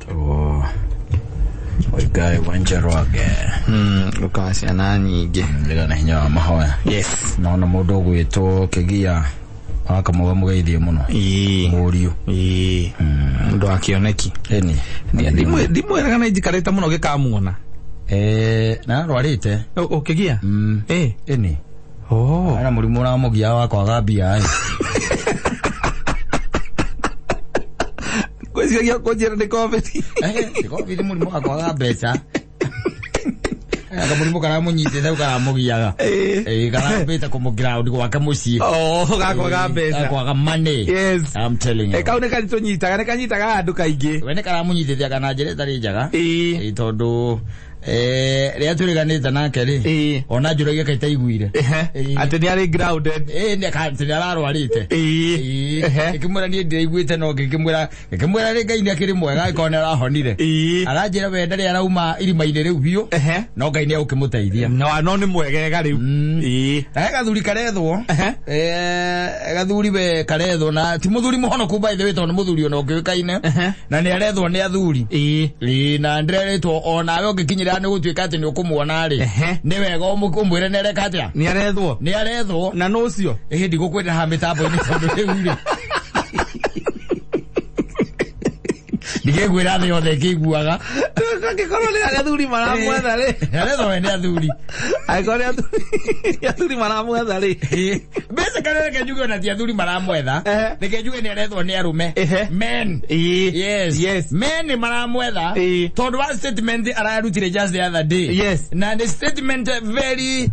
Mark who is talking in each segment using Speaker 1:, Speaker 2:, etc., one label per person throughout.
Speaker 1: Wĩtagwo Waigai wa Njoroge.
Speaker 2: Ũka wa ciana nyingĩ.
Speaker 1: Njega na hinya wa mahoya.
Speaker 2: Yes.
Speaker 1: Naona mũndũ ũgwĩtwo Kĩgia wa Kamũga mũgeithie mũno.
Speaker 2: Ĩĩ.
Speaker 1: Mũriũ.
Speaker 2: Ĩĩ. Mũndũ wa kĩoneki.
Speaker 1: Ĩni.
Speaker 2: Ndimwĩraga na njikarĩte mũno gĩkamuona.
Speaker 1: Na arwarĩte.
Speaker 2: Ũkĩgia? Ĩĩ.
Speaker 1: Ĩni.
Speaker 2: Oh.
Speaker 1: Ana mũrimũ ũramũgia wa kwaga mbia ĩ.
Speaker 2: Ngwĩciragia kũnjĩra nĩ COVID.
Speaker 1: Nĩ COVID mũrimũ wa kwaga mbeca. Kamũrimũ karamũnyitĩte rĩu karamũgiaga.
Speaker 2: Ĩĩ.
Speaker 1: Karambĩte kũmũground gwake mũciĩ.
Speaker 2: Oh, gakwaga mbeca.
Speaker 1: Gakwaga money.
Speaker 2: Yes.
Speaker 1: I'm telling you.
Speaker 2: Kau nĩ karitũnyitaga, nĩ kanyitaga andũ kaingĩ.
Speaker 1: We nĩ karamũnyitĩte kana njĩra ĩtarĩ njega.
Speaker 2: Ĩĩ.
Speaker 1: Ĩĩ, tondũ rĩrĩa twĩrĩganĩte nake rĩ,
Speaker 2: Ĩĩ.
Speaker 1: ona njũragia kaĩ itaiguire.
Speaker 2: Ehe. Atĩ nĩ arĩ grounded.
Speaker 1: Ĩĩ, nĩ atĩ nĩ ararwarĩte.
Speaker 2: Ĩĩ.
Speaker 1: Ĩĩ.
Speaker 2: Ehe.
Speaker 1: Ngĩkĩmwĩra niĩ ndiraiguĩte no ngĩkĩmwĩra rĩ Ngai nĩ akĩrĩ mwega angĩkorwo nĩ arahonire.
Speaker 2: Ĩĩ.
Speaker 1: Aranjĩra we ndarĩ arauma irima-inĩ rĩu biũ.
Speaker 2: Ehe.
Speaker 1: No Ngai nĩ egũkĩmũteithia.
Speaker 2: No nĩ mwegega rĩu. Ĩĩ.
Speaker 1: Na he gathuri karethwo.
Speaker 2: Ehe.
Speaker 1: Gathuri we karethwo na ti mũthuri mũhonoku by the way tondũ nĩ mũthuri ona ũngĩũĩkaine.
Speaker 2: Ehe.
Speaker 1: Na nĩ arethwo nĩ athuri.
Speaker 2: Ĩĩ.
Speaker 1: Ĩĩ, na ndĩrerĩtwo onawe ũngĩkinyĩra nĩ gũtuĩka atĩ nĩ ũkũmuona rĩ.
Speaker 2: Ehe.
Speaker 1: Nĩ wega ũmwĩre nĩ areka atĩa.
Speaker 2: Nĩ arethwo.
Speaker 1: Nĩ arethwo.
Speaker 2: Na nũ ũcio?
Speaker 1: Ĩhĩ ndigũkwĩra haha mĩtambo-inĩ tondũ rĩu rĩ. Ndigĩkwĩra thĩ yothe ĩkĩiguaga.
Speaker 2: Angĩkorwo nĩ athuri maramwetha rĩ.
Speaker 1: Arethwo we nĩ athuri.
Speaker 2: Angĩkorwo nĩ athuri maramwetha rĩ.
Speaker 1: Basically reke njuge ona ti athuri maramwetha.
Speaker 2: Ehe.
Speaker 1: Reke njuge nĩ arethwo nĩ arũme.
Speaker 2: Ehe.
Speaker 1: Men.
Speaker 2: Ĩĩ.
Speaker 1: Yes.
Speaker 2: Yes.
Speaker 1: Men nĩ maramwetha.
Speaker 2: Ĩĩ.
Speaker 1: Tondũ wa statement ararutire just the other day.
Speaker 2: Yes.
Speaker 1: Na nĩ statement very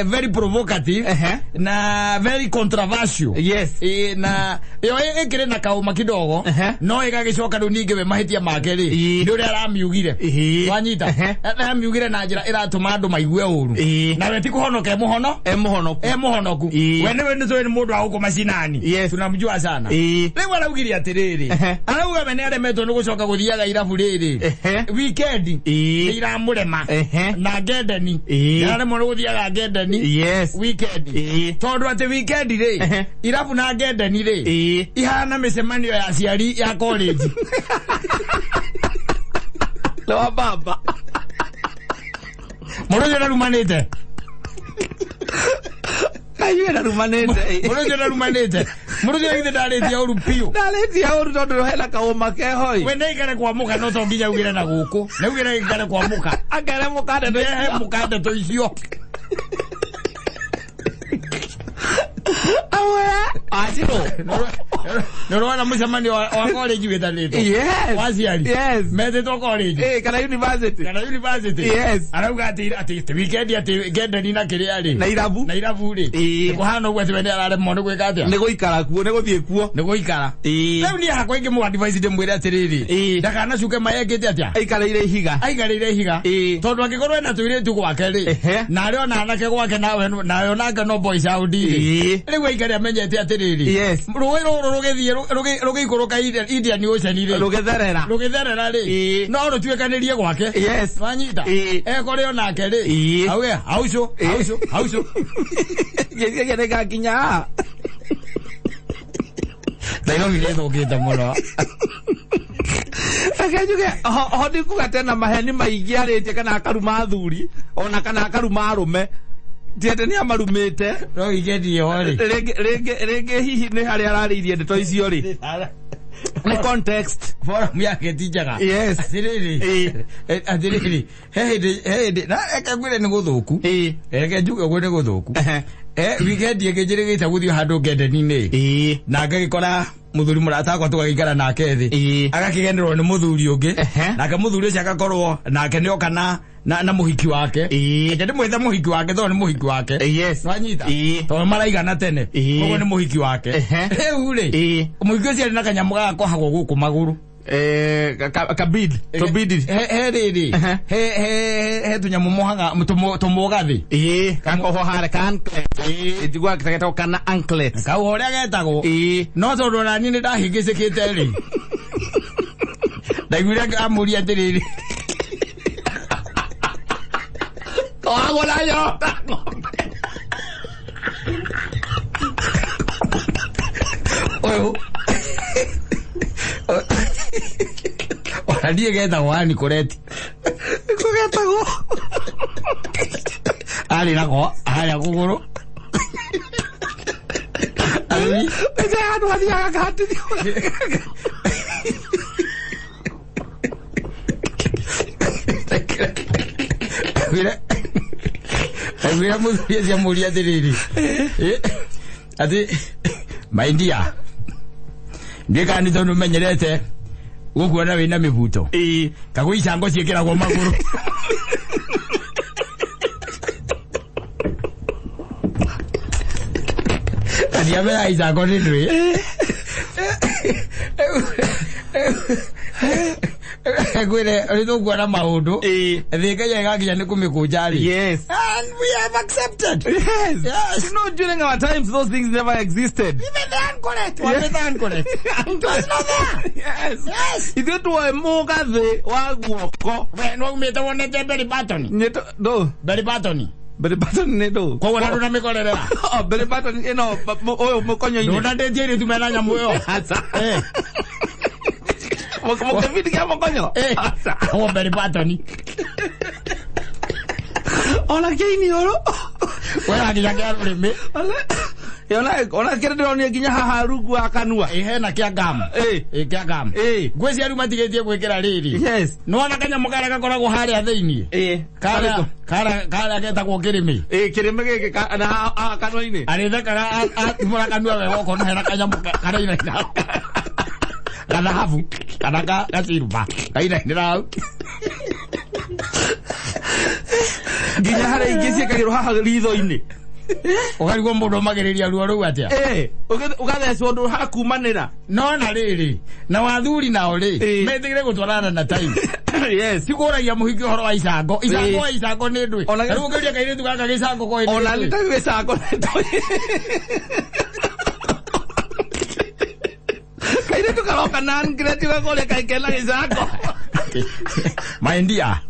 Speaker 1: very provocative.
Speaker 2: Ehe.
Speaker 1: Na very controversial.
Speaker 2: Yes.
Speaker 1: Ĩĩ, na ĩyo ĩkĩrĩ na kaũma kidogo.
Speaker 2: Ehe.
Speaker 1: No ĩgagĩcoka rĩu ningĩ we mahĩtia make rĩ.
Speaker 2: Ĩĩ.
Speaker 1: Nĩ ũrĩa aramiugire.
Speaker 2: Ĩĩ.
Speaker 1: Wanyita.
Speaker 2: Ehe.
Speaker 1: Aramiugire na njĩra ĩratũma andũ maigue ũru.
Speaker 2: Ĩĩ.
Speaker 1: Na we ti kũhonoka e mũhono.
Speaker 2: E mũhonoku.
Speaker 1: E mũhonoku.
Speaker 2: Ĩĩ.
Speaker 1: We nĩwe nĩ tũĩ nĩ mũndũ wa gũkũ macinani.
Speaker 2: Yes.
Speaker 1: Tunamjua sana.
Speaker 2: Ĩĩ.
Speaker 1: Rĩu araugire atĩrĩrĩ.
Speaker 2: Ehe.
Speaker 1: Arauga we nĩ aremetwo nĩ gũcoka gũthiaga irabu rĩrĩ.
Speaker 2: Ehe.
Speaker 1: Weekend.
Speaker 2: Ĩĩ.
Speaker 1: Nĩ iramũrema.
Speaker 2: Ehe.
Speaker 1: Na ngendeni.
Speaker 2: Ĩĩ.
Speaker 1: Nĩ araremwo nĩ gũthiaga ngendeni.
Speaker 2: Yes.
Speaker 1: Weekend.
Speaker 2: Ĩĩ.
Speaker 1: Tondũ atĩ weekend rĩ.
Speaker 2: Ehe.
Speaker 1: Irabu na ngendeni rĩ.
Speaker 2: Ĩĩ.
Speaker 1: Ihana mĩcemanio ya aciari ya college.
Speaker 2: Nĩ wa baba.
Speaker 1: Mũndũ ũcio ndarumanĩte.
Speaker 2: Kaigue ndarumanĩte.
Speaker 1: Mũndũ ũcio ndarumanĩte. Mũndũ ũcio githĩ ndarĩtie ũru biũ.
Speaker 2: Ndarĩtie ũru tondũ hena kaũma keho ĩ.
Speaker 1: We nĩ aikare kwa mũka no to nginya augĩre na gũkũ. Nĩ augĩre aikare kwa mũka.
Speaker 2: Akere mũka ndeto
Speaker 1: Nĩehe
Speaker 2: icio.
Speaker 1: mũka ndeto icio.
Speaker 2: Amwe. Acirwo.
Speaker 1: Nĩ ũrona mũcemanio wa college wĩtanĩtwo.
Speaker 2: Yes.
Speaker 1: Wa aciari.
Speaker 2: Yes.
Speaker 1: Metĩtwo college.
Speaker 2: Ĩĩ, kana university.
Speaker 1: Kana university.
Speaker 2: Yes.
Speaker 1: Arauga atĩ atĩ weekend atĩ ngendeni na kĩrĩa rĩ.
Speaker 2: Na irabu.
Speaker 1: Na irabu rĩ.
Speaker 2: Ĩĩ.
Speaker 1: Nĩ kũhana ũguo atĩ we nĩ araremwo nĩ gwĩka atĩa.
Speaker 2: Nĩ gũikara kuo, nĩ gũthiĩ kuo.
Speaker 1: Nĩ gũikara.
Speaker 2: Ĩĩ.
Speaker 1: Rĩu niĩ hakwa ingĩmũ advise ndĩmwĩre atĩrĩrĩ.
Speaker 2: Ĩĩ.
Speaker 1: Ndakanacuke mayekĩte atĩa.
Speaker 2: Aikarĩire ihiga.
Speaker 1: Aikarĩire ihiga.
Speaker 2: Ĩĩ.
Speaker 1: Tondũ angĩkorwo ena tũirĩtu gwake rĩ.
Speaker 2: Ehe.
Speaker 1: Na arĩ ona anake gwake nawe onake no boys out rĩ.
Speaker 2: Ĩĩ.
Speaker 1: Rĩu aikare amenyete atĩrĩrĩ.
Speaker 2: Yes.
Speaker 1: Rũĩ rũrũ rũgĩthiĩ rũgĩikũrũka Indian Ocean rĩ.
Speaker 2: Rũgĩtherera.
Speaker 1: Rũgĩtherera rĩ.
Speaker 2: Ĩĩ.
Speaker 1: No rũtuĩkanĩrie gwake.
Speaker 2: Yes.
Speaker 1: Wanyita.
Speaker 2: Ĩĩ.
Speaker 1: Ekore onake rĩ.
Speaker 2: Ĩĩ.
Speaker 1: Auge haucũ haucũ haucũ.
Speaker 2: Ngĩciria nĩ ngakinya haha.
Speaker 1: Nairobi nĩ ĩthũkĩte mũno.
Speaker 2: Reke njuge ho ndikuga tena maheni maingĩ arĩtie kana akaruma athuri ona kana akaruma arũme. Ti atĩ nĩ amarumĩte.
Speaker 1: No weekend ĩyo rĩ.
Speaker 2: Rĩngĩ hihi nĩ harĩa ararĩirie ndeto icio rĩ. Nĩ context.
Speaker 1: Forum yake ti njega.
Speaker 2: Yes.
Speaker 1: Atĩrĩrĩ.
Speaker 2: Ĩĩ.
Speaker 1: Atĩrĩrĩ. He hĩndĩ na reke ngwĩre nĩ gũthũku.
Speaker 2: Ĩĩ.
Speaker 1: Reke njuge ũguo nĩ gũthũku.
Speaker 2: Ehe.
Speaker 1: Weekend ĩngĩ njĩrĩgĩte gũthiĩ handũ ngendeni-inĩ.
Speaker 2: Ĩĩ.
Speaker 1: Na ngagĩkora mũthuri mũrata wakwa tũgagĩikara nake thĩ.
Speaker 2: Ĩĩ.
Speaker 1: Agakĩgenderwo nĩ mũthuri ũngĩ.
Speaker 2: Ehe.
Speaker 1: Nake mũthuri ũcio agakorwo nake nĩ oka na mũhiki wake.
Speaker 2: Ĩĩ.
Speaker 1: Reke ndĩmwĩte mũhiki wake tondũ nĩ mũhiki wake.
Speaker 2: Yes.
Speaker 1: Wanyita?
Speaker 2: Ĩĩ.
Speaker 1: Tondũ maraigana tene.
Speaker 2: Ĩĩ.
Speaker 1: Koguo nĩ mũhiki wake.
Speaker 2: Ehe.
Speaker 1: Rĩu rĩ.
Speaker 2: Ĩĩ.
Speaker 1: Mũhiki ũcio arĩ na kanyamũ gaka kohagwo gũkũ magũrũ.
Speaker 2: Kabid. Tobidi.
Speaker 1: He rĩrĩ.
Speaker 2: Ehe.
Speaker 1: He tũnyamũ mohaga tũmũgathĩ.
Speaker 2: Ĩĩ. Gakohwo harĩa ka anklet. Ĩĩ. Njiguaga getagwo kana anklet.
Speaker 1: Kau ũrĩa getagwo.
Speaker 2: Ĩĩ.
Speaker 1: No tondũ ona niĩ nĩ ndahĩngĩcĩkĩte rĩ. Ndaiguire amũria atĩrĩrĩ.
Speaker 2: Kohagwo na nyota ng'ombe.
Speaker 1: Ũyũ. Ona ndiĩ getagwo anikoreti.
Speaker 2: Nĩko getagwo.
Speaker 1: Arĩ nako harĩa kũgũrũ. Arĩ
Speaker 2: Ĩte handũ hathiaga kahatithio.
Speaker 1: Aiguire mũthuri ũcio amũria atĩrĩrĩ, atĩ my dear, ndiũĩ kana nĩ tondũ ũmenyerete gũkuona wĩna mĩbuto,
Speaker 2: Ĩĩ.
Speaker 1: kagũ icango ciĩkĩragwo magũrũ. Ndiamenya icango nĩ ndũĩ. Ngwĩre rĩ tũkuona maũndũ
Speaker 2: Ĩĩ.
Speaker 1: thĩ Kenya ĩgakinya nĩ kũmĩkũnja rĩ.
Speaker 2: Yes.
Speaker 1: And we have accepted.
Speaker 2: Yes.
Speaker 1: Yes.
Speaker 2: You know, during our times, those things never existed.
Speaker 1: Even the anchoret, yeah. The anchoret. It was not there.
Speaker 2: Yes.
Speaker 1: Yes.
Speaker 2: Ithuĩ tuoe mũgathĩ wa guoko.
Speaker 1: We no umĩte wonete belly button.
Speaker 2: Nĩ ndũ.
Speaker 1: Belly button.
Speaker 2: Belly button nĩ ndũ.
Speaker 1: Koguo na ndũnamĩkorerera.
Speaker 2: Oh, belly button ĩno ũyũ mũkonyo-inĩ.
Speaker 1: Ndũnandĩtie airĩtu mena nyamũ ĩyo.
Speaker 2: Aca.
Speaker 1: Eh.
Speaker 2: Mũkĩbindi kĩa mũkonyo.
Speaker 1: Eh.
Speaker 2: Aca.
Speaker 1: Koguo belly button.
Speaker 2: Ona kĩiniũrũ.
Speaker 1: We wakinya kĩa rũrĩmĩ.
Speaker 2: Ona kĩrĩa ndĩronire nginya haha rungu wa kanua.
Speaker 1: Ĩ hena kĩa gum.
Speaker 2: Ĩ.
Speaker 1: Ĩ kĩa gum.
Speaker 2: Ĩ.
Speaker 1: Ngwĩciria rĩu matigĩtie gwĩkĩra rĩrĩ.
Speaker 2: Yes.
Speaker 1: Nĩwona kanyamũ karĩa gakoragwo harĩa thĩiniĩ.
Speaker 2: Ĩ.
Speaker 1: Karĩa karĩa karĩa getagwo kĩrĩmĩ.
Speaker 2: Ĩ kĩrĩmĩ gĩkĩ na haha kanua-inĩ.
Speaker 1: Arĩthekaga atumũra kanua wega ũkona hena kanyamũ karainaina. Gathahabu kana gacirumba kainainĩra hau.
Speaker 2: Nginya harĩa ingĩ ciĩkagĩrwo haha ritho-inĩ.
Speaker 1: Ũkarigwo mũndũ omagĩrĩria ruo rũu atĩa.
Speaker 2: Ĩ. Ũgathecwo ũndũ hakumanĩra.
Speaker 1: No na rĩrĩ, na wathuri nao rĩ,
Speaker 2: Ĩ.
Speaker 1: metĩkĩre gũtwarana na time.
Speaker 2: Yes.
Speaker 1: Ti kũragia mũhiki ũhoro wa icango. Icango wa icango nĩ ndũĩ.
Speaker 2: Ona
Speaker 1: Rĩu ũngĩũria kairĩtu gaka gĩcango koĩ nĩ
Speaker 2: Ona
Speaker 1: ndũĩ.
Speaker 2: nĩ ta gĩcango nĩ ndũĩ. Kairĩtu karoka non-grade gakoria kaĩ kena gĩcango.
Speaker 1: My dear,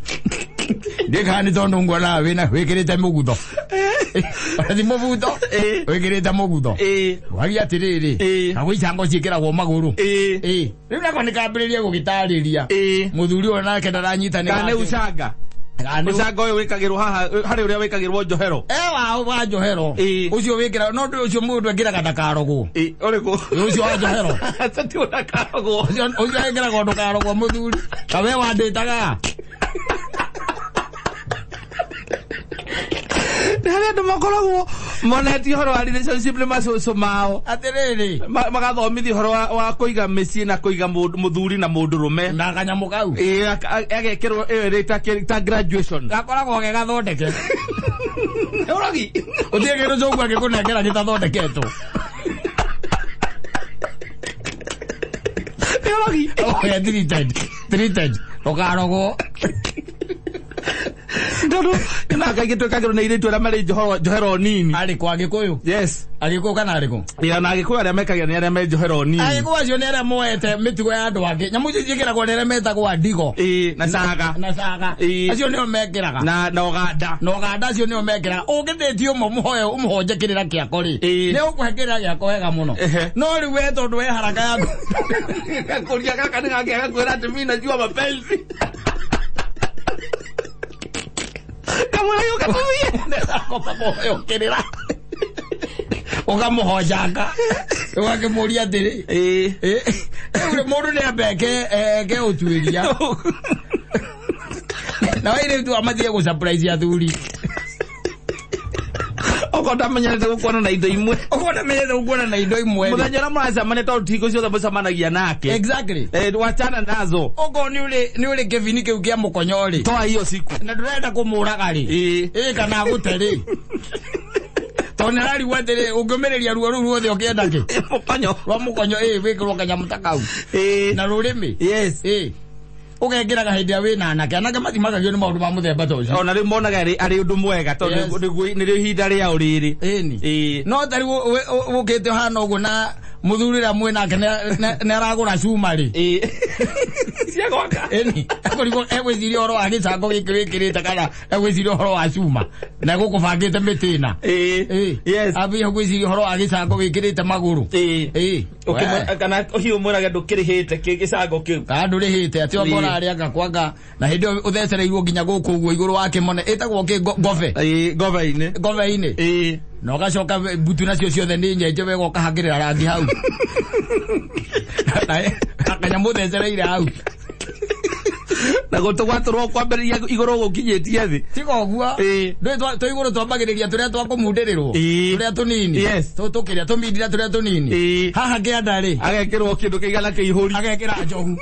Speaker 1: ndiũĩ kana nĩ tondũ nguonaga wĩna wĩkĩrĩte mũgutho. Ona ti mũbuto,
Speaker 2: Ĩ.
Speaker 1: wĩkĩrĩte mũgutho.
Speaker 2: Ĩ.
Speaker 1: Wagia atĩrĩrĩ,
Speaker 2: Ĩ.
Speaker 1: na gwĩ icango ciĩkĩragwo magũrũ.
Speaker 2: Ĩ.
Speaker 1: Ĩ. Rĩu nako nĩkambĩrĩria gũgĩtarĩria.
Speaker 2: Ĩ.
Speaker 1: Mũthuri ũyũ nake ndaranyita nĩ
Speaker 2: Kana nĩ
Speaker 1: wake.
Speaker 2: ucanga.
Speaker 1: Kana nĩ
Speaker 2: Ũcanga ũyũ wĩkagĩrwo haha harĩ ũrĩa wĩkagĩrwo njohero.
Speaker 1: Ewa wa njohero.
Speaker 2: Ĩ.
Speaker 1: Ũcio wĩkĩra no ndũĩ ũcio mũndũ ekĩraga ndakarogwo.
Speaker 2: Ĩ, ũrĩkũ?
Speaker 1: Ũcio wa njohero.
Speaker 2: Aca ti ũtakarogwo.
Speaker 1: Ũcio ũcio ekĩraga ndũkarogwo mũthuri. Ta we wandĩtaga.
Speaker 2: Nĩ harĩ andũ makoragwo monetie ũhoro wa relationship nĩ macũcũ mao.
Speaker 1: Atĩrĩrĩ.
Speaker 2: Magathomithio ũhoro wa kũiga mĩciĩ na kũiga mũthuri na mũndũrũme.
Speaker 1: Na kanyamũ kau.
Speaker 2: Ĩ, agekĩrwo ĩyo ĩrĩ ta graduation.
Speaker 1: Gakoragwo ge gathondeke.
Speaker 2: Ũrogi.
Speaker 1: Ũtirĩ kĩndũ cũguo angĩkũnengera gĩtathondeketwo.
Speaker 2: Nĩ ũrogi.
Speaker 1: Oya treated. Treated. Ndũkarogwo.
Speaker 2: Tondũ nĩ kaingĩ twĩkagĩrwo nĩ airĩtu arĩa marĩ njohero nini.
Speaker 1: Arĩkũ Agĩkũyũ?
Speaker 2: Yes.
Speaker 1: Agĩkũyũ kana arĩkũ?
Speaker 2: Ĩ, ona Agĩkũyũ arĩa mekagĩra nĩ arĩa me njohero nini.
Speaker 1: Agĩkũyũ acio nĩ arĩa moete mĩtugo ya andũ angĩ. Nyamũ icio ciĩkĩragwo nĩ arĩa metagwo andigo.
Speaker 2: Ĩ, na caga.
Speaker 1: Na caga.
Speaker 2: Ĩ.
Speaker 1: Acio nĩo mekĩraga.
Speaker 2: Na ũganda.
Speaker 1: Na ũganda acio nĩo mekĩraga. Ũngĩthĩtie ũmwe ũmũhoe ũmũhonje kĩrĩra kĩako rĩ.
Speaker 2: Ĩ.
Speaker 1: Nĩ ũkũhe kĩrĩra gĩako wega mũno.
Speaker 2: Ehe.
Speaker 1: No rĩu we tondũ we haraka yaku.
Speaker 2: Gakũria gaka nĩ gake gakwĩra atĩ mimi najua mapenzi. Kamwĩra gĩũka tũthiĩ.
Speaker 1: Nĩakoba kũheo kĩrĩra. Ũkamũhonjanga. Ũgakĩmũria atĩrĩ.
Speaker 2: Ĩ.
Speaker 1: Rĩu mũndũ nĩ ambe eke ũtuĩria. Na airĩtu amatige gũ surprise athuri.
Speaker 2: Okorwo ndamenyerete gũkuona na indo imwe.
Speaker 1: Okorwo ndamenyerete gũkuona na indo imwe.
Speaker 2: Mũthenya ũrĩa mũracemania tondũ ti hingo ciothe mũcemanagia nake.
Speaker 1: Exactly.
Speaker 2: Wachana nazo.
Speaker 1: Okorwo nĩ ũrĩ kĩbini kĩu kĩa mũkonyo rĩ.
Speaker 2: Toa hiyo siku.
Speaker 1: Na ndũrenda kũmũraga rĩ.
Speaker 2: Ĩ.
Speaker 1: Ĩ kana agũte rĩ. Tondũ nĩ ararigwo atĩrĩ ũngĩũmĩrĩria ruo rũu ruothe ũkĩenda kĩ?
Speaker 2: Mũkonyo.
Speaker 1: Rwa mũkonyo ĩ wĩkĩrwo kanyamũ ta kau.
Speaker 2: Ĩ.
Speaker 1: Na rũrĩmĩ.
Speaker 2: Yes.
Speaker 1: Ĩ. Ũgekĩraga hĩndĩ ĩrĩa wĩna anake. Anake matimagagio nĩ maũndũ ma mũthemba ta ũcio.
Speaker 2: Ona rĩu monaga arĩ ũndũ mwega tondũ
Speaker 1: Yes.
Speaker 2: nĩrĩo ihinda rĩao rĩrĩ.
Speaker 1: Ĩni.
Speaker 2: Ĩ.
Speaker 1: No ta rĩu ũkĩte ũhana ũguo na mũthuri ũrĩa mwĩ nake nĩ aragũra cuma rĩ.
Speaker 2: Ĩ. Cia gwaka.
Speaker 1: Eni akorigwo egwĩciria ũhoro wa gĩcango gĩkĩ wĩkĩrĩte kana egwĩciria ũhoro wa cuma na gũkũbangĩte mĩtĩ ĩna.
Speaker 2: Ĩĩ. Yes.
Speaker 1: Ambia gwĩciria ũhoro wa gĩcango wĩkĩrĩte magũrũ.
Speaker 2: Ĩĩ.
Speaker 1: Ĩĩ.
Speaker 2: Ũkĩmwe kana hihi ũmwĩrage ndũkĩrĩhĩte gĩcango kĩu.
Speaker 1: Kana ndũrĩhĩte atĩ anga
Speaker 2: Ĩĩ.
Speaker 1: ũrarĩ anga kwanga na hĩndĩ ĩyo ũthecereirwo nginya gũkũ ũguo igũrũ wa kĩmone ĩtagwo kĩ ngobe.
Speaker 2: Ĩĩ, ngobe-inĩ.
Speaker 1: Ngobe-inĩ.
Speaker 2: Ĩĩ.
Speaker 1: Na ũgacoka mbutu nacio ciothe nĩ nyenje wega ũkahangĩrĩra rangi hau. Na kanyamũ ũthecereire hau.
Speaker 2: Na gũtũ gwatũrwo kwambĩrĩria igũrũ gũkinyĩtie thĩ.
Speaker 1: Tiga ũguo.
Speaker 2: Ĩĩ.
Speaker 1: Ndũĩ twĩ igũrũ twambagĩrĩria tũrĩa twa kũmundĩrĩrwo.
Speaker 2: Ĩĩ.
Speaker 1: Tũrĩa tũnini.
Speaker 2: Yes.
Speaker 1: Tũkĩrĩa tũmindira tũrĩa tũnini.
Speaker 2: Ĩĩ.
Speaker 1: Haha kĩanda rĩ.
Speaker 2: Agekĩrwo kĩndũ kĩigana kĩihũri.
Speaker 1: Agekĩra njogu.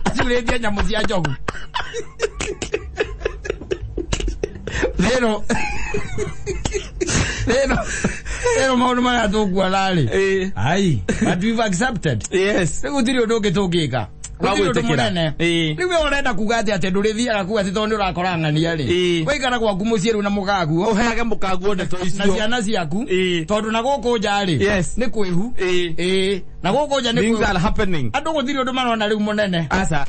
Speaker 1: Acurĩtie nyamũ cia njogu. Rĩro. Rĩro. Rĩro maũndũ marĩa tũkuona rĩ.
Speaker 2: Ĩĩ.
Speaker 1: Ai, but we've accepted.
Speaker 2: Yes.
Speaker 1: Rĩu gũtirĩ ũndũ ũngĩ tũngĩka. Gũtirĩ ũndũ
Speaker 2: Wa gwĩtĩkĩra.
Speaker 1: mũnene.
Speaker 2: Ĩĩ.
Speaker 1: Rĩu we ũrenda kuga atĩ atĩ ndũrĩthiaga kuga atĩ tondũ nĩ ũrakora ng'ania rĩ.
Speaker 2: Ĩĩ.
Speaker 1: Waikara gwaku mũciĩ rĩu na mũkaguo.
Speaker 2: Ũheage mũkaguo ndeto
Speaker 1: Na
Speaker 2: icio.
Speaker 1: ciana ciaku.
Speaker 2: Ĩĩ.
Speaker 1: Tondũ na gũkũ nja rĩ.
Speaker 2: Yes.
Speaker 1: Nĩ kwĩhu.
Speaker 2: Ĩĩ.
Speaker 1: Ĩĩ. Na gũkũ nja nĩ
Speaker 2: Things
Speaker 1: kwĩhu.
Speaker 2: are happening.
Speaker 1: Andũ gũtirĩ ũndũ marona rĩu mũnene.
Speaker 2: Aca.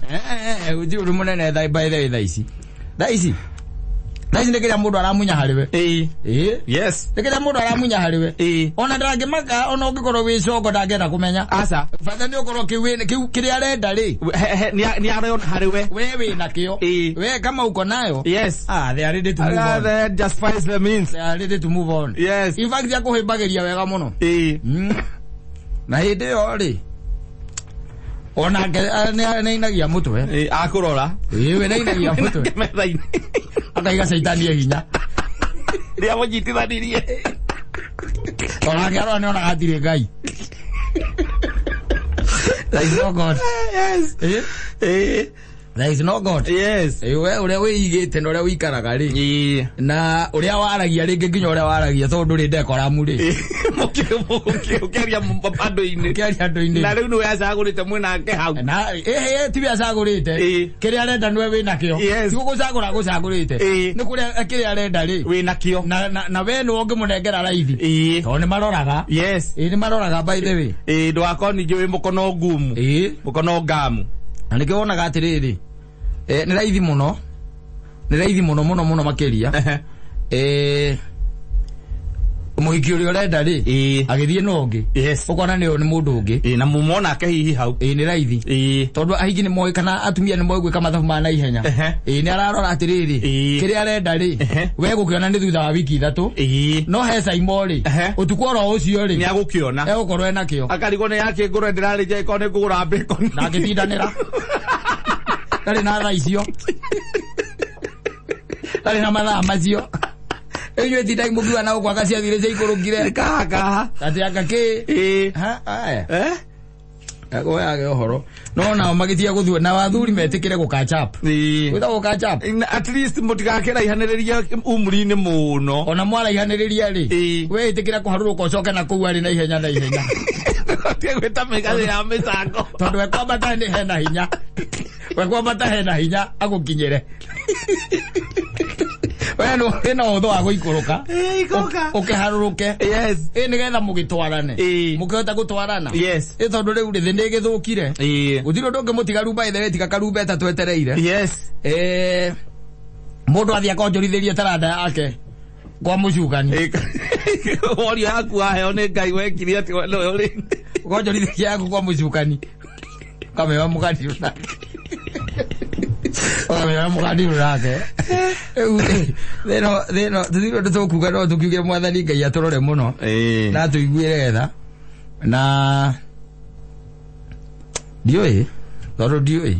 Speaker 1: Gũtirĩ ũndũ mũnene by the way thaa ici. Thaa ici. Thaa ici nĩ kĩrĩa mũndũ aramunya harĩ we.
Speaker 2: Ĩĩ.
Speaker 1: Ĩĩ.
Speaker 2: Yes.
Speaker 1: Nĩ kĩrĩa mũndũ aramunya harĩ we.
Speaker 2: Ĩĩ.
Speaker 1: Ona ndangĩmaka ona ũngĩkorwo wĩ congo ndangĩenda kũmenya.
Speaker 2: Aca.
Speaker 1: Bata nĩ ũkorwo kĩu kĩrĩa arenda rĩ.
Speaker 2: Nĩ arona harĩ we.
Speaker 1: We wĩ nakĩo.
Speaker 2: Ĩĩ.
Speaker 1: We kama uko nayo.
Speaker 2: Yes.
Speaker 1: Ah, they are ready to move on.
Speaker 2: That justifies the means.
Speaker 1: They are ready to move on.
Speaker 2: Yes.
Speaker 1: In fact, akũhĩmbagĩria wega mũno.
Speaker 2: Ĩĩ.
Speaker 1: Na hĩndĩ ĩyo rĩ onake nĩainagia mũtwe.
Speaker 2: Ĩĩ, akũrora.
Speaker 1: Ĩĩ, we nĩainagia mũtwe.
Speaker 2: Metha-inĩ.
Speaker 1: Akaiga caitani e hinya.
Speaker 2: Rĩrĩa mũnyitithanirie.
Speaker 1: Onake arora nĩonaga hatirĩ Ngai. There is no God.
Speaker 2: Yes.
Speaker 1: Ĩĩ.
Speaker 2: Ĩĩ.
Speaker 1: There is no God.
Speaker 2: Yes.
Speaker 1: Ĩĩ, we ũrĩa wĩigĩte na ũrĩa wĩikaraga rĩ.
Speaker 2: Ĩĩ.
Speaker 1: Na ũrĩa waragia rĩngĩ nginya ũrĩa waragia tondũ ndũrĩ decorum rĩ.
Speaker 2: Ũkĩaria andũ-inĩ.
Speaker 1: Ũkĩaria andũ-inĩ.
Speaker 2: Na rĩu nĩwe acagũrĩte mwĩnake hau.
Speaker 1: Na ĩhĩ tiwe acagũrĩte.
Speaker 2: Ĩĩ.
Speaker 1: Kĩrĩa arenda nĩwe wĩnakĩo.
Speaker 2: Yes.
Speaker 1: Ti gũgũcagũra agũcagũrĩte.
Speaker 2: Ĩĩ.
Speaker 1: Nĩ kũrĩa kĩrĩa arenda rĩ.
Speaker 2: Wĩnakĩo.
Speaker 1: Na we nĩwe ũngĩmũnengera raithi.
Speaker 2: Ĩĩ.
Speaker 1: Tondũ nĩ maroraga.
Speaker 2: Yes.
Speaker 1: Ĩĩ nĩ maroraga by the way.
Speaker 2: Ĩĩ, ndũgakorwo ningĩ wĩ mũkono ngumu.
Speaker 1: Ĩĩ.
Speaker 2: Mũkono ngamu.
Speaker 1: Na nĩkĩo wonaga atĩrĩrĩ. Nĩ raithi mũno. Nĩ raithi mũno mũno mũno makĩria. Mũhiki ũrĩa ũrenda rĩ.
Speaker 2: Ĩĩ.
Speaker 1: Agĩthiĩ na ũngĩ.
Speaker 2: Yes.
Speaker 1: Ũkona nĩ mũndũ ũngĩ.
Speaker 2: Ĩĩ, na mũmonake hihi hau.
Speaker 1: Ĩĩ nĩ raithi.
Speaker 2: Ĩĩ.
Speaker 1: Tondũ ahiki nĩ moĩ kana atumia nĩ moĩ gwĩka mathabu ma naihenya.
Speaker 2: Ehe.
Speaker 1: Ĩĩ nĩ ararora atĩrĩrĩ.
Speaker 2: Ĩĩ.
Speaker 1: Kĩrĩa arenda rĩ.
Speaker 2: Ehe.
Speaker 1: We gũkĩona nĩ thutha wa wiki 3.
Speaker 2: Ĩĩ.
Speaker 1: No he caimo rĩ.
Speaker 2: Ehe.
Speaker 1: Ũtukũ oro ũcio rĩ.
Speaker 2: Nĩ agũkĩona.
Speaker 1: Egũkorwo enakĩo.
Speaker 2: Akarigwo nĩ yakĩ ngũrwe ndĩrarĩ nja ĩkorwo nĩ ngũgũra bacon.
Speaker 1: Na angĩtindanĩra. Ndarĩ na thaa icio. Ndarĩ na mathaa macio. Inyuĩ tindai mũkiuga na gũkũ anga ciathire ciaikũrũkire.
Speaker 2: Kaha kaha.
Speaker 1: Atĩ anga kĩ.
Speaker 2: Ĩĩ.
Speaker 1: Ha, aya.
Speaker 2: Eh?
Speaker 1: Agoyage ũhoro. No nao magĩtiga gũthua na athuri metĩkĩre gũ catch up.
Speaker 2: Ĩĩ.
Speaker 1: Gwĩtagwo catch up.
Speaker 2: At least mũtigakĩraihanĩrĩria umri-inĩ mũno.
Speaker 1: Ona mwaraihanĩrĩria rĩ.
Speaker 2: Ĩĩ.
Speaker 1: We ĩtĩkĩra kũharũrũka ũcoke na kũu arĩ na ihenya na ihenya.
Speaker 2: Tiga gwĩta mĩgathĩ ya mĩcango.
Speaker 1: Tondũ we kwambata nĩ hena hinya. We kwambata hena hinya agũkinyĩre. We wĩna ũhũthũ wa gũikũrũka.
Speaker 2: Ĩĩ, ikũrũka.
Speaker 1: Ũkĩharũrũke.
Speaker 2: Yes.
Speaker 1: Ĩ nĩgetha mũgĩtwarane.
Speaker 2: Ĩĩ.
Speaker 1: Mũkĩhota gũtwarana.
Speaker 2: Yes.
Speaker 1: Ĩ tondũ rĩu rĩ thĩ nĩ ĩgĩthũkire.
Speaker 2: Ĩĩ.
Speaker 1: Gũtirĩ ũndũ ũngĩ mũtigaru by the way tiga karumbeta twetereire.
Speaker 2: Yes.
Speaker 1: Mũndũ athiĩ akonjorithĩrie taranda yake kwa mũcukani.
Speaker 2: Ĩĩ. Worio yaku waheo nĩ Ngai wekire atĩ we nĩwe ũrĩ.
Speaker 1: Ũkonjorithĩria yaku kwa mũcukani. Ũkamĩoya mũkanirũ nake. Ũkamĩoya mũkanirũ nake. Rĩu thĩno tũtirĩ ũndũ tũkuga no tũkiuge mwathani Ngai atũrore mũno.
Speaker 2: Ĩĩ.
Speaker 1: Na atũiguĩre tha. Na ndiũĩ tondũ ndiũĩ.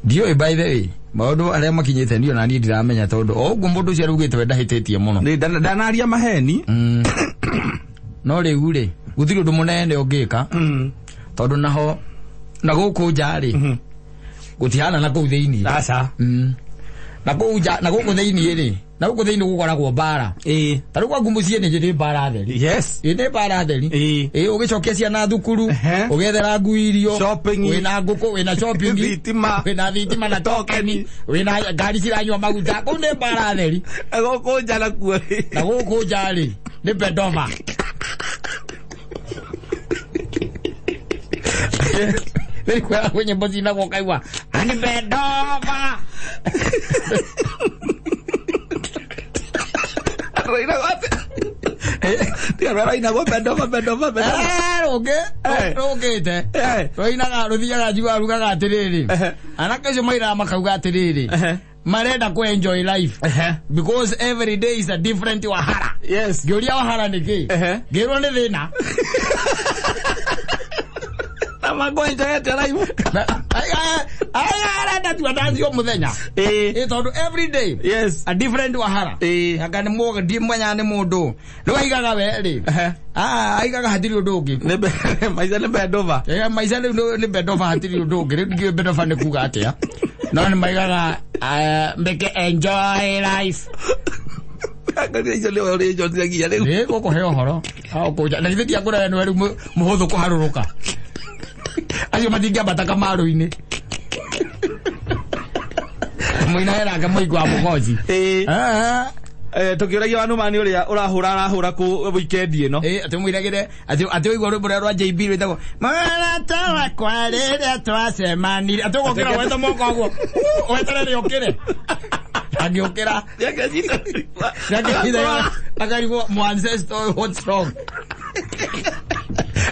Speaker 1: Ndiũĩ by the way. Maũndũ arĩa makinyĩte niĩ ona niĩ ndiramenya tondũ o ũguo mũndũ ũcio araugĩte we ndahĩtĩtie mũno.
Speaker 2: Nĩ ndanaria maheni.
Speaker 1: No rĩu rĩ gũtirĩ ũndũ mũnene ũngĩka. Tondũ naho na gũkũ nja rĩ gũtihana na kũu thĩinĩ.
Speaker 2: Aca.
Speaker 1: Na kũu nja na gũkũ thĩinĩ rĩ na gũkũ thĩinĩ gũkoragwo mbara.
Speaker 2: Ĩĩ.
Speaker 1: Ta rĩu gwaku mũciĩ nĩ mbara theri.
Speaker 2: Yes.
Speaker 1: Ĩĩ nĩ mbara theri.
Speaker 2: Ĩĩ.
Speaker 1: Ĩĩ ũgĩcokia ciana thukuru,
Speaker 2: Ehe.
Speaker 1: ũgethera ngui irio,
Speaker 2: Shopping.
Speaker 1: wĩna ngũkũ, wĩna shopping,
Speaker 2: Thitima.
Speaker 1: wĩna thitima na tokeni, wĩna ngari ciranyua maguta. Kũu nĩ mbara theri.
Speaker 2: Gũkũ nja nakuo rĩ.
Speaker 1: Na gũkũ nja rĩ nĩ pedova. Rĩu nyĩmbo cinagwo ũkaigua ani bendova.
Speaker 2: Rũinagwo atĩa? Tiga rũrainagwo bendova bendova bendova.
Speaker 1: Rũngĩ rũkĩte rũinaga rũthiaga njuga rugaga atĩrĩrĩ, anake acio mainaga makauga atĩrĩrĩ, marenda ku enjoy life because every day is a different wahara.
Speaker 2: Yes.
Speaker 1: Ngĩũria wahara nĩ kĩ, ngĩrwo nĩ thĩna.
Speaker 2: Na makwenjoy atĩa life?
Speaker 1: Arenda tu andaci o mũthenya. Ĩ tondũ every day
Speaker 2: Yes.
Speaker 1: a different wahara. Anga nĩ ndimenya nĩ mũndũ rĩu aigaga we rĩ, aigaga hatirĩ ũndũ ũngĩ.
Speaker 2: Maica nĩ bendova.
Speaker 1: Maica rĩu nĩ bendova, hatirĩ ũndũ ũngĩ. Rĩu ndiũĩ bendova nĩ kuga atĩa, no nĩ maigaga make enjoy life.
Speaker 2: Angalia icio nĩwe ũrĩnjotithagia rĩu.
Speaker 1: Nĩ gũkũhe ũhoro kũnja na githĩ tiakũraya nĩwe rĩu mũhũthũ kũharũrũka, acio matingĩambata kamarũ-inĩ mũinaheranga mũigua wa mũgoci.
Speaker 2: Tukiuragia wa Numani uria urahura arahura ku weekend ino.
Speaker 1: Atĩ mũinagĩre atĩ ũigua rwĩmbo rũrĩa rwa JB rwĩtagwo mũrata wakwa rĩrĩa twacemanire, atĩ ũgokĩra wete moko ũguo weterere ũkĩre, angĩũkĩra akarigwo my ancestor, what's wrong?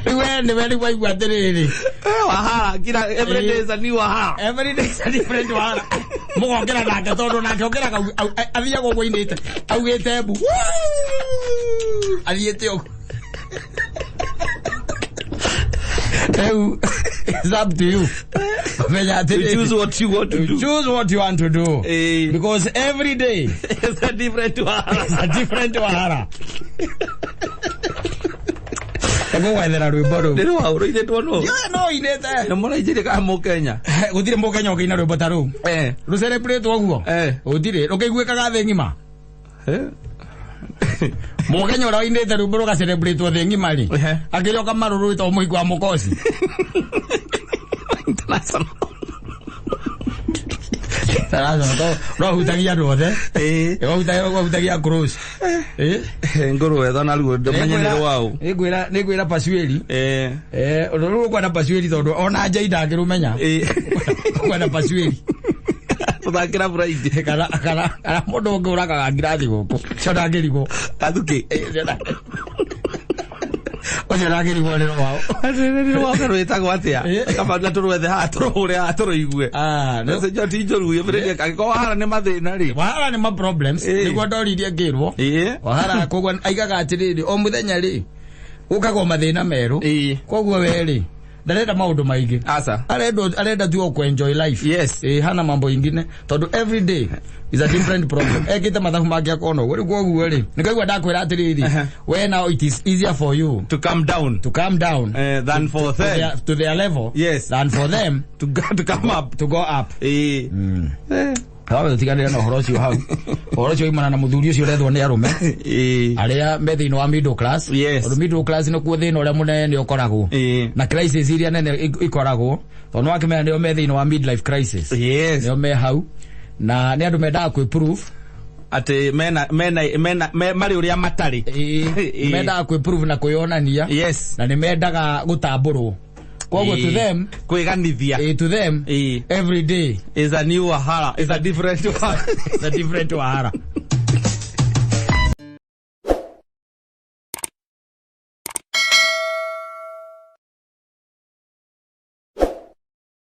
Speaker 1: Rĩu we nĩwe rĩu waigua atĩrĩrĩ,
Speaker 2: wahara kila every day is a new wahara.
Speaker 1: Every day is a different wahara. Mũgokĩra nake tondũ nake okĩraga athiaga ũguo ainĩte augĩte mbu athiĩte ũguo. Rĩu it's up to you. Menya atĩrĩrĩ,
Speaker 2: you choose what you want to do.
Speaker 1: Choose what you want to do. Because every day
Speaker 2: is a different wahara.
Speaker 1: It's a different wahara. Ngũgwethera rwĩmbo rũu.
Speaker 2: Nĩ rwa rũinĩtwo nũ?
Speaker 1: Yo no inĩte.
Speaker 2: Nĩ mũrainjire kana mũkenya?
Speaker 1: Gũtirĩ mũkenya ũngĩina rwĩmbo ta rũu. Rũ celebrate ũguo. Gũtirĩ, rũkĩiguĩkaga thĩ ng'ima. Mũkenya ũrĩa ũinĩte rwĩmbo rũga celebrate thĩ ng'ima rĩ, akĩrĩ o kamarũ rwĩtagwo mũhiki wa mũkoci.
Speaker 2: International.
Speaker 1: International rwahutagia andũ othe. Rwahutagia cruise.
Speaker 2: Ngũrwetha naruo ndũmenye nĩ rwaũ.
Speaker 1: Nĩngwĩra Pasueli. Ũndũ rũu ũkwenda Pasueli tondũ ona Njai ndangĩrũmenya. Ũkwenda Pasueli.
Speaker 2: Tũthakĩra Friday.
Speaker 1: Kana mũndũ ũngĩ ũrakaga ngirathi gũkũ. Ũcio ndangĩrigwo.
Speaker 2: Gathukĩ.
Speaker 1: Ũcio ndangĩrigwo nĩ rwaũ.
Speaker 2: Nĩ rwaũ rwĩtagwo atĩa? Kaba na tũrwethe haha tũrũhũre haha tũrũigue. Nĩ ti njũru angĩkorwo wahara nĩ mathĩna rĩ.
Speaker 1: Wahara nĩ ma problems. Nĩguo ndoririe ngĩrwo. Wahara koguo aigaga atĩrĩrĩ, o mũthenya rĩ gũkaga o mathĩna merũ. Koguo we rĩ ndarenda maũndũ maingĩ.
Speaker 2: Asa.
Speaker 1: Arenda tu o enjoy life.
Speaker 2: Yes.
Speaker 1: Hana mambo ingine tondũ every day is a different problem. Ekĩte mathabu make akona ũguo. Rĩu koguo rĩ nĩkaigua ndakwĩra atĩrĩrĩ, we now it is easier for you
Speaker 2: to calm down.
Speaker 1: To calm down
Speaker 2: than for them.
Speaker 1: To their level.
Speaker 2: Yes.
Speaker 1: Than for them
Speaker 2: to come up.
Speaker 1: To go up. Hawe tutiganĩre na ũhoro ũcio hau. Ũhoro ũcio imana na mũthuri ũcio ũrethwo nĩ arũme. Arĩa me thĩinĩ wa middle class.
Speaker 2: Yes.
Speaker 1: Tondũ middle class nĩkuo thĩna ũrĩa mũnene ũkoragwo. Na crisis iria nene ikoragwo. Tondũ nĩwakĩmenya nĩo me thĩinĩ wa midlife crisis.
Speaker 2: Yes.
Speaker 1: Nĩo me hau. Na nĩ andũ mendaga kwĩ-prove
Speaker 2: atĩ mena marĩ ũrĩa matarĩ.
Speaker 1: Mendaga kwĩ-prove na kwĩyonania.
Speaker 2: Yes.
Speaker 1: Na nĩ mendaga gũtambũrwo. Koguo to them,
Speaker 2: kwĩganithia.
Speaker 1: To them, every day
Speaker 2: is a new wahara, is a different wahara.
Speaker 1: It's a different wahara.